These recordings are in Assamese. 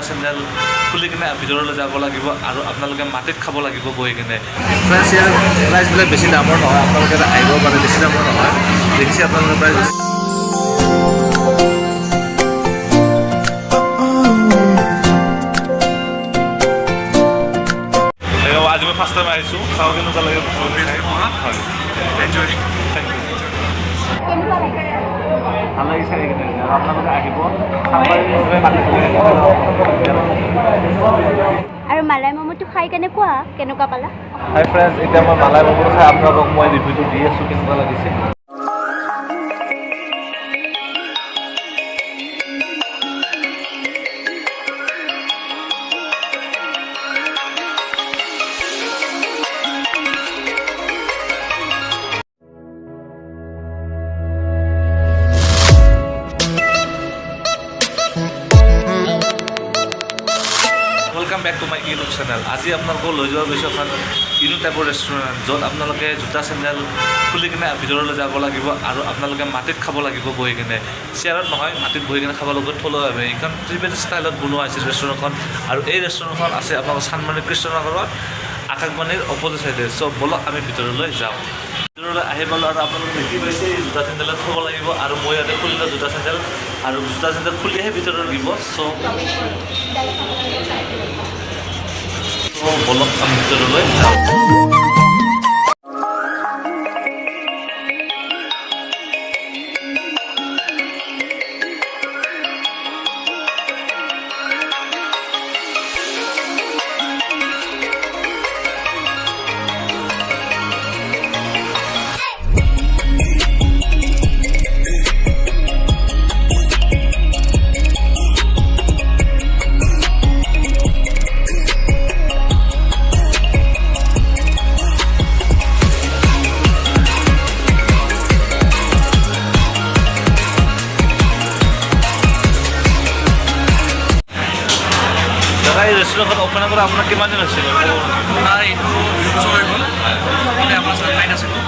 চেণ্ডেল খুলি কিনে ভিতৰলৈ যাব লাগিব আৰু আপোনালোকে মাটিত খাব লাগিব বহি কিনে। ফ্ৰেণ্ডছ, ইয়াৰ প্ৰাইচবিলাক বেছি দামৰ নহয়, আপোনালোকে ইয়াতে আহিব পাৰে, বেছি দামৰ নহয়। দেখিছে আপোনালোকে প্ৰাইচ। আজি মই ফাৰ্ষ্ট টাইম আহিছোঁ, চাওঁ কেনেকুৱা লাগে। হয়। এনজয়। Thank U. কেনেকুৱা লাগিছে? ভাল লাগিছে আহি কিনে। আৰু আপোনালোকে আহিব চানমাৰী। মাটিত। আৰু মালাই ম'ম'টো খাই কেনে কোৱা, কেনেকুৱা পালা? হাই ফ্ৰেণ্ডছ, এতিয়া মই মালাই ম'ম'টো খাই আপোনালোকক মই ৰিভিউটো দি আছোঁ কেনেকুৱা লাগিছে। Welcome back to my YouTube channel. আজি আপোনালোকক লৈ যোৱা গৈছোঁ এখন ইউনিক টাইপৰ ৰেষ্টুৰেণ্ট, য'ত আপোনালোকে জোতা চেণ্ডেল খুলি কিনে ভিতৰলৈ যাব লাগিব আৰু আপোনালোকে মাটিত খাব লাগিব বহি কিনে, চেয়াৰত নহয়, মাটিত বহি কিনে খাব লাগিব থলুৱাভাৱে। এইখন ত্ৰিবেদ ষ্টাইলত বনোৱা হৈছে ৰেষ্টুৰেণ্টখন আৰু এই ৰেষ্টুৰেণ্টখন আছে আপোনালোকৰ চানমাৰী কৃষ্ণনগৰত আকাশবাণীৰ অপজিট চাইডে। চ' ব'লক, আমি ভিতৰলৈ যাওঁ। ভিতৰলৈ আহি পালোঁ আৰু আপোনালোকে দেখি পাইছে, এই জোতা চেণ্ডেলত থ'ব লাগিব আৰু মই ইয়াতে খুলিলোঁ জোতা চেণ্ডেল আৰু জোতা চেণ্ডেল খুলিহে ভিতৰলৈ দিব। চ' ব'লক, আমি ভিতৰলৈ যাওঁ। দাদা, এই ৰেষ্টুৰেণ্টখন অ'পেন কৰা আপোনাৰ কিমান দিন হৈছে বাৰু? আপোনাৰ এইটো 2 বছৰ হৈ গ'ল। প্ৰথমতে আমাৰ চানমাৰীত আছিলোঁ,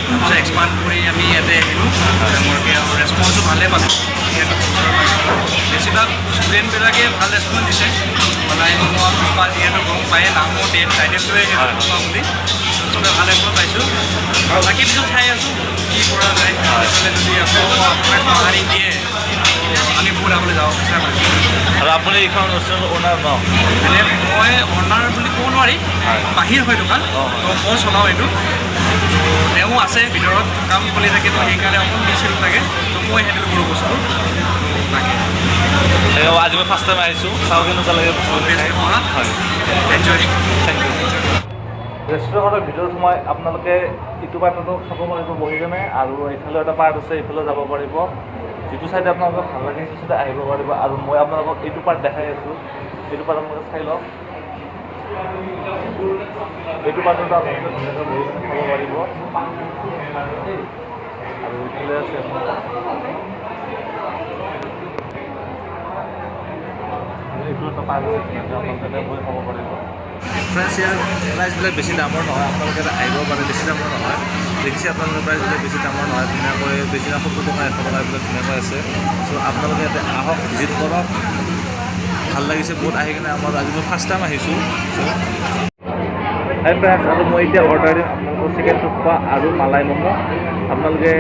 তাৰপিছত এক্সপাণ্ড কৰি আমি ইয়াতে আহিলোঁ ডাঙৰকৈ আৰু ৰেচপঞ্চো ভালে পালোঁ। যিহেতু ওচৰৰ পাজৰৰ বেছিভাগ ষ্টুডেণ্টবিলাকে ভাল ৰেচপঞ্চ দিছে। মালাই ম'ম' থুকপা যিহেতু গম পায়ে, নামো টাইটেলটোৱে সেইটো থুকপা বুলি। চবে ভাল ৰেচপঞ্চ পাইছোঁ। বাকী পিছত চাই আছোঁ কি কৰা যায়। পিছলৈ যদি আকৌ আপোনাক সঁহাৰি দিয়ে, আমি বহুত আগলৈ যাব চেষ্টা কৰিম। আৰু আপুনি এইখন ৰেষ্টুৰেণ্টৰ অ'নাৰ ন? মানে মই অনাৰ বুলি ক'ব নোৱাৰি। বাহিৰ হয় দোকান। তো মই চলাওঁ এইটো। তো তেওঁ আছে ভিতৰত, কাম চলি থাকে, তো সেইকাৰণে অকণ বেছি থাকে, তো মই হেণ্ডেল কৰোঁ বস্তুটো। তো তাকে। আজি মই ফাৰ্ষ্ট টাইম আহিছোঁ, চাওঁ কেনেকুৱা লাগে। হয়। এনজয়। Thank U. ৰেষ্টুৰেণ্টখনৰ ভিতৰত সোমাই আপোনালোকে ইটো পাৰ্টতো খাব পাৰিব বহি কেনে আৰু এইফালেও এটা পাৰ্ট আছে, এইফালেও যাব পাৰিব। যিটো চাইডে আপোনালোকক ভাল লাগে, সেইটো চাইডে আহিব পাৰিব। আৰু মই আপোনালোকক এইটো পাৰ্ট দেখাই আছোঁ, এইটো পাৰ্ট আপোনালোকে চাই লওক। এইটো পাৰ্টতো আপোনালোকে ধুনীয়াকৈ বহি কেনে খাব পাৰিব। আৰু এইফালে আছে আপোনাৰ, এইটো এটা পাৰ্ট আছে, ধুনীয়াকৈ আপোনালোকে বহি খাব পাৰিব। ফ্ৰেণ্ডছ, ইয়াৰ প্ৰাইচবিলাক বেছি দামৰ নহয়, আপোনালোকে ইয়াতে আহিব পাৰে, বেছি দামৰ নহয়। দেখিছে আপোনালোকে, প্ৰাইচবিলাক বেছি দামৰ নহয়, ধুনীয়াকৈ বেছি না, 70 টকা, 100 টকা এইবিলাক ধুনীয়াকৈ আছে। চ' আপোনালোকে ইয়াতে আহক, ভিজিট কৰক। ভাল লাগিছে বহুত আহি কিনে আমাৰ। আজি মই ফাৰ্ষ্ট টাইম আহিছোঁ। চ' হাই ফ্ৰেণ্ডছ, আৰু মই এতিয়া অৰ্ডাৰ দিম আপোনালোকৰ চিকেন থুকপা আৰু মালাই ম'ম'। আপোনালোকে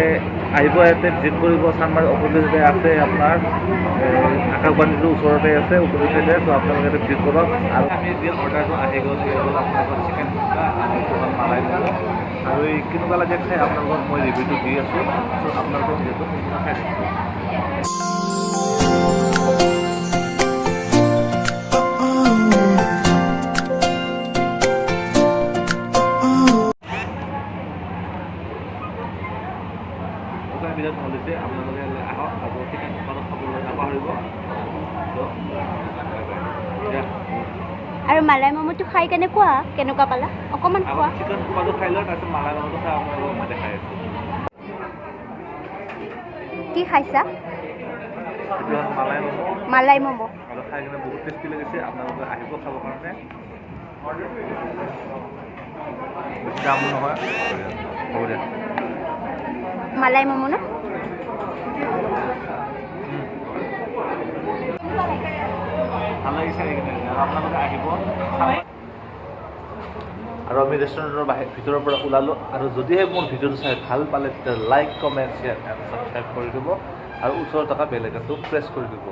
আহিব ইয়াতে, ভিজিট কৰিব। চানমাৰী অপজিটতে আছে আপোনাৰ, আকাশবাণীটোৰ ওচৰতে আছে, অপজিট চাইডে। চ' আপোনালোকে ইয়াতে ভিজিট কৰক। আৰু আমি দিয়া অৰ্ডাৰটো আহি গ'ল। এই হ'ল আপোনালোকৰ চিকেন থুকপা আৰু এইটো হ'ল মালাই ম'ম'। আৰু এই কেনেকুৱা লাগে খাই, আপোনালোকক মই ৰিভিউটো দি আছোঁ। চ' আপোনালোকৰ ভিডিঅ'টো সম্পূৰ্ণ চাই থাকিব। সঁচাকৈ বিৰাট ভাল হৈছে। আপোনালোকে আহক আৰু চিকেন থুকপাটো খাবলৈ নাপাহৰিব। চ' বাই বাই। আৰু মালাই ম'ম'টো খাই কেনে কোৱা, কেনেকুৱা পালা? অকণমান খোৱা। চিকেন থুকপাটো খাই লওঁ, তাৰপিছত মালাই ম'ম'টো খাই আপোনালোকক মই দেখাই আছোঁ। কি খাইছা? এইটো হ'ল মালাই ম'ম'। মালাই ম'ম'। আৰু খাই কিনে বহুত টেষ্টি লাগিছে। আপোনালোকে আহিব খাবৰ কাৰণে, বেছি দামো নহয়। হ'ব দিয়া। মালাই ম'ম' ন? ভাল। লাগিছে আহি কিনে। আৰু আপোনালোকে আহিব চাব। আৰু আমি ৰেষ্টুৰেণ্টৰ বাহিৰ ভিতৰৰ পৰা ওলালোঁ। আৰু যদিহে মোৰ ভিডিঅ'টো চাই ভাল পালে, তেতিয়া like, comment, share and subscribe কৰি দিব আৰু ওচৰত থকা বেল আইকনটো প্ৰেছ কৰি দিব।